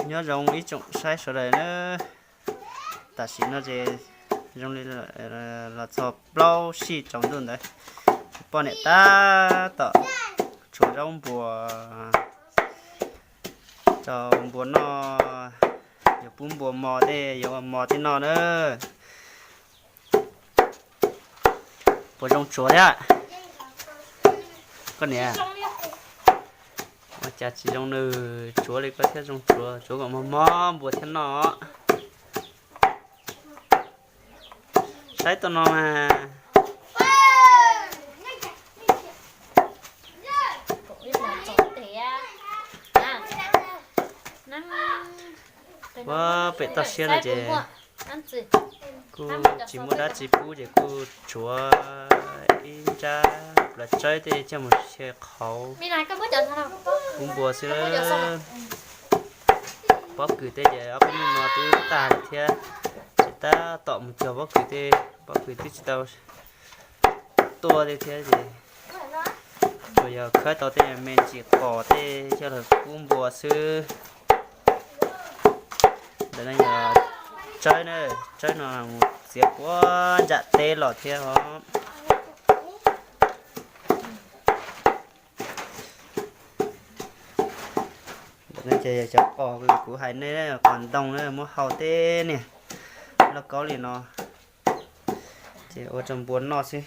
Nyob zoo ib tsoom saib sawv daws na, tam sim no ces zoo li los txog plaub sij tsaus ntuj ntawd, poj niam tab tom tshuav zaub npua rau npua noj, yuav pub npua mos tej, yuav ua mos tej noj na. Puas zoo tsuav thiab? Koj niam, ua cas tsis zoo nws tsuav li koj thiab zoo tsuav, tsuav kom mos mos npua thiab noj. Saib tau no mas. Ua pem toj siab no ces kuj tsis muaj dab tsi pub ces kuj tsuav ib nrab plaws tsawb tej coj mus xyaw qhauv pub npua xwb. Pob kws tej ces ob peb hnub no twb tag lawm thiab, tsis tab tom mus cog pob kws tej, pob kws twb tsis tau tuaj tej thiab ces tsuas yog khawb tau tej me ntsis qos tej coj los pub npua xwb. Ntawm no yog tsawb na, tsawb no mus txiav puag nram teb los thiab os. Ntawm no ces yog cov qos kuv hais nej, qos ntoo na, muab hau tej niag lauj kaub li no ces ua rau npua noj xwb.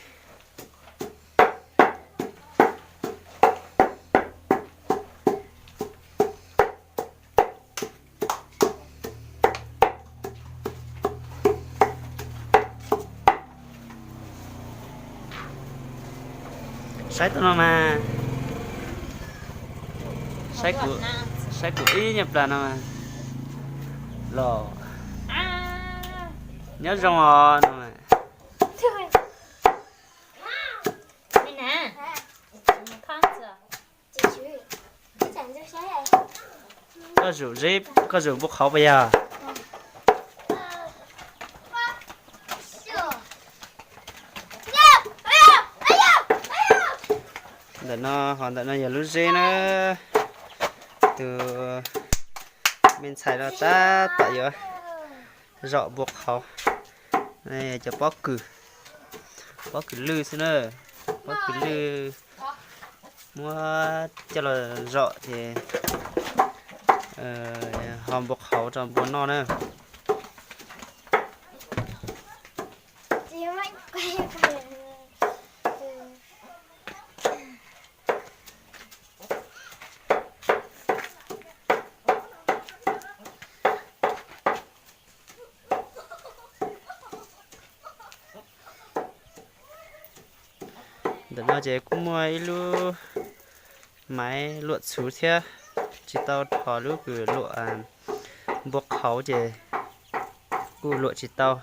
Saib tau no mas, saib kuv ib nyuag plas no los nyob zoo os no. Koj zum zeb, koj zum npua qhauv puas yog? Ntawm no, ho ntawm no yog lub zeb na. Tus me ntxhais no tab tom yuav zom npua qhauv. Cov pob kws, pob kws lwj xwb na, pob kws lwj muab coj los zom ces ho npua qhauv rau npua noj na. Ntawm no ces kuj muaj ib lub maiv luam txhuv thiab, tsis tau dhos lub kws luam npua qhauv ces kuj luam tsis tau,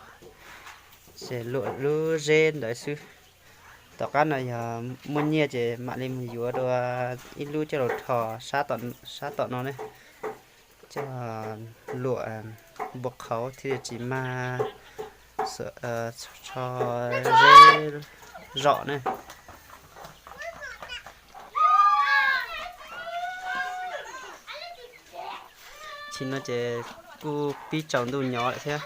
ces luam lub zeb ntawd xwb. Tom qab no yog muaj nyiaj ces mam li mus yuav dua ib lub coj los dhos sab tom no ne, coj luam npua qhauv thiaj tsis mag tsho zeb zom ne. Tsis no ces kuj pib tsaus ntuj nyob lawm thiab.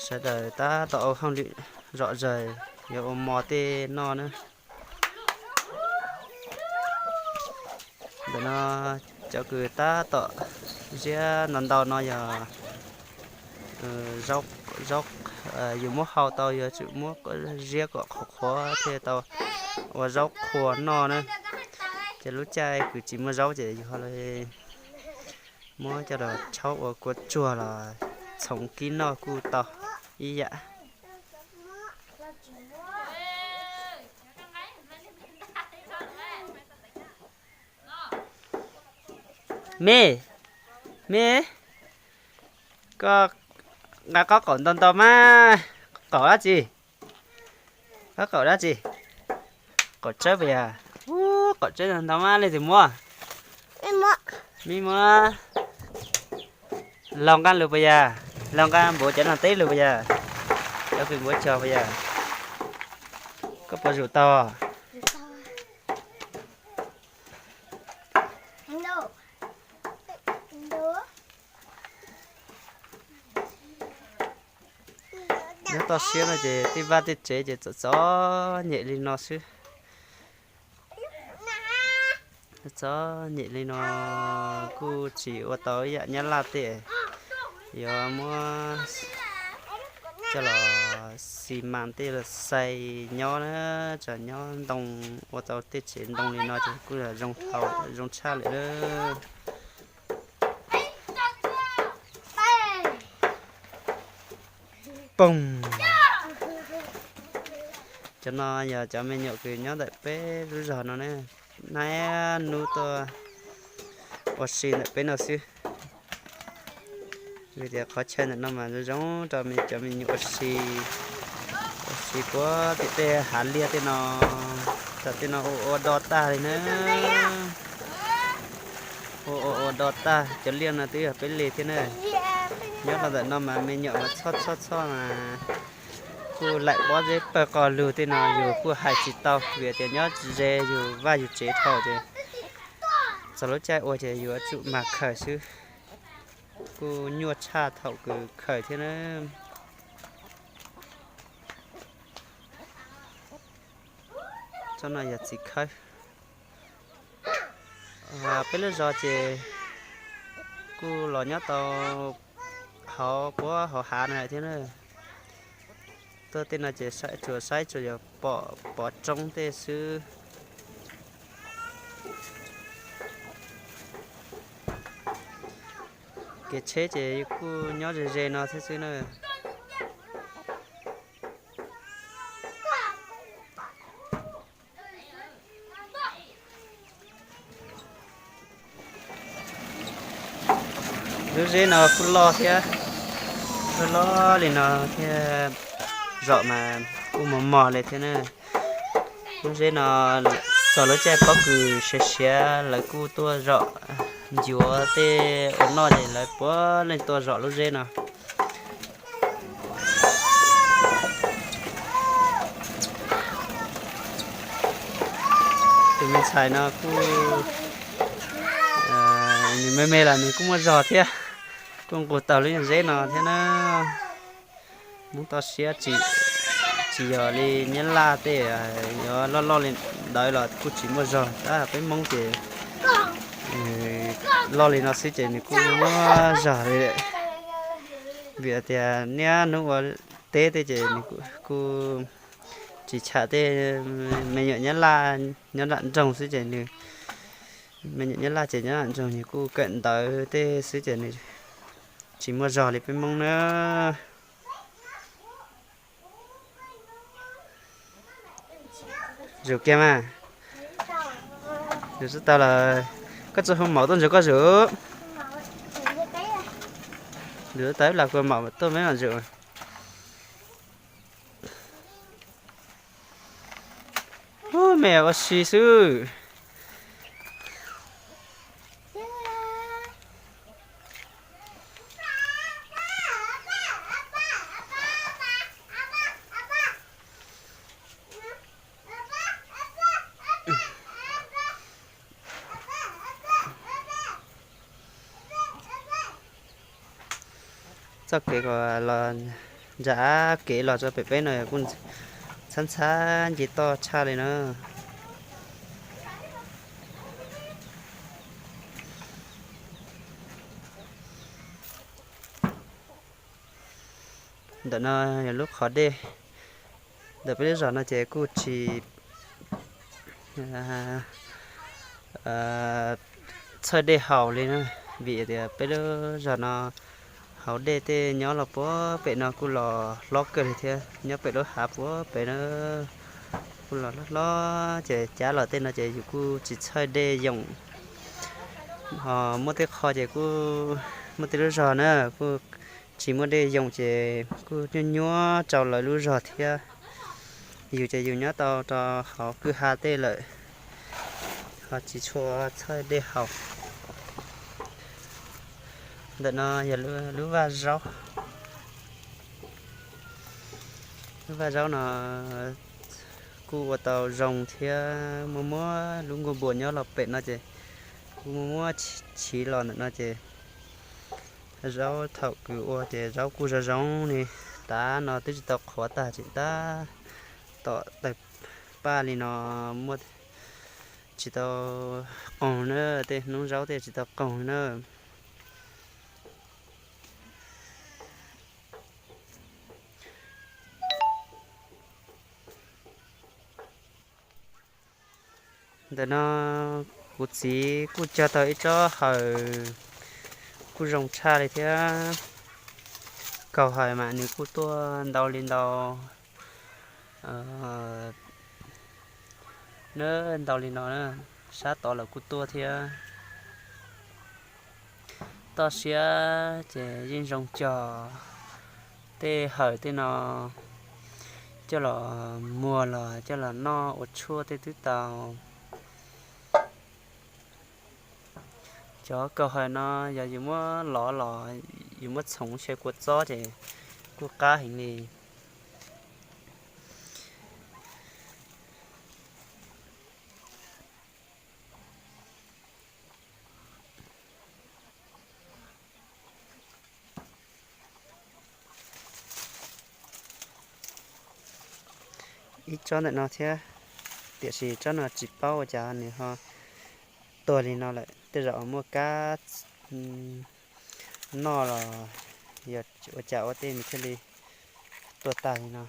Sawv daws tab tom ua hauj lwm zom zaws yuav ua mov tej noj na. Ntawm no cov kws tab tom ziab ntau ntau no yog zaub, yus muab hau tau yuav tsum muab ziab kom qhuav qhuav thiaj tau ua zaub qhua noj na. Ces lub caij kws tsis muaj zaub ces yus ho muab coj los tshaub ua kua tsuag los txhoov kib noj kuj tau ib yam. Me, me, koj nqa qab qaum ntau ntau mas, qaum dab tsi? Qab qaum dab tsi? Qaum tsawb puas yog? Ub, qaum tsawb ntau ntau mas leej twg muab? Me muab. Laug nqa lug puas yog? Laug nqa npaum cov no teb lug puas yog? Cov kws npaum cog puas yog? Koj puas zuj tau? Nyob toj siab no ces tej vaj tej tsev ces txom txom nyem li no xwb. Txom nyem li no kuj tsis ua tau ib yam nyab laj tej yuav muab coj los xi mas tej los xais nyob na, tsam nyob ntoo ua tau tej tsev ntoo li no ces kuj zoo tshaj lawm na. Poog. Cov no yog cov me nyuam kws nyob ntawm peb lub zog no ne, nab nub tuaj ua si ntawm peb no xwb. Vim tias qhov chaw ntawm no mas zoo zoo rau cov me nyuam ua si, ua si puag tim tej hav liaj tej no, rau tej no ua ua do tag li na. Ua ua ua do tag, cov liaj no twb yog peb li thiab na. Nyob rau ntawm no mas me nyuam mas txhob txhob txhob mas kuj laim pob zeb pawg qos lug tej no yus kuj hais tsis tau, vim tias nyob ze yus vaj yus tsev dhau ces txog lub caij ua ces yuav tsum mag khaws xwb. Kuj nyuaj tshaj thaum kws khaws thiab na. Tsob no yog txiv khawb. Peb lub zos ces kuj los nyob tau hauv puag hauv hav no thiab na. Tuaj tej no ces tsuas saib tsuas yog pom pov roob tej xwb. Kev tsheb ces kuj nyob ze ze no thiab xwb na. Lub zeb no kuj loj thiab, loj loj li no thiab, zom mas kuj mos mos li thiab na. Lub zeb no txog lub caij pob kws siav siav lawv kuj tuaj zom ncuav tej ua noj ces lawv puav leej tuaj zom lub zeb no. Tus me ntxhais no kuj, nws me me los nws kuj muaj zog thiab, kuj nqus tau lub zeb no thiab na. Hmoob toj siab tsis yog li nyab laj tej yuav loj loj li ntawd los kuj tsis muaj zog, tab peb Hmoob ces loj li no xwb ces nws kuj muaj zog li. Vim tias niaj hnub ua teb tej ces nws kuj tsis tsham tej me nyuam nyab laj nyob nram nroog xwb ces nws, me nyuam nyab laj ces nyob nram nroog nws kuj kawm ntawv tej xwb ces nws tsis muaj zog li peb Hmoob na. Zuv kiag mas. Zuv tsis tau lawm. Koj tsis hu maum tuaj ntsib koj zuv. Zuv tau ib las kua maum tuaj meb mam zuv. Ub, me ua si xwb. Txoj kev los, nram kev los rau pem peb no kuj ntxhab ntxhab nce toj tshaj li na. Ntawm no yog lub qhov dej. Ntawm peb lub zos no ces kuj tsis txhawj dej haus li na, vim tias peb lub zos no hauv dej tej nyob los puag pem no kuj los hlob kawg li thiab, nyob pem lub hav puag pem no kuj los hlob hlob ces cav los tej no ces yus kuj tsis txhawj dej yoom. Ho muaj tej qho ces kuj muaj tej lub zog na kuj tsis muaj dej yoom ces kuj nyuaj nyuaj rau lawv lub zog thiab. Yus ces yus nyob tau rau hauv kwj ha tej lawm, ho tsis tshua txhawj dej haus. Ntawm no yog lub vaj zaub. Lub vaj zaub no kuj ua tau zoo thiab, muaj muab lub nkuaj npua nyob los pem no ces kuj muaj muab chiv los ntawm no ces zaub thaum kws ua ces zaub kuj zoo zoo li. Tav no twb tsis tau qhuav tag tseem tab tom tawg paj li no, muaj tsis tau qoog na, tej hnub zaub tej tsis tau qoog na. Ntawm no kuv txiv kuj cog tau ib tsob hawm kuj zoo tshaj li thiab. Kaus hawm mas nws kuj tuaj ntau li ntau, na, ntau li no na, sab tod lawm kuj tuaj thiab. Toj siab ces yeej zoo cog tej hawm tej no coj los muag los coj los noj ua tshuaj tej twb tau. Cov kaus hawm no yog yus muab lov los yus muab txhoov xyaw kua txob ces kuj qab heev li. Ib tsob ntawm no thiab, tiam sis tsob no tsis paub ua cas nws ho tuag li no lawm, tej zaum muaj kab noj los yog ua cas ua tej nws thiaj li tuag tag li no.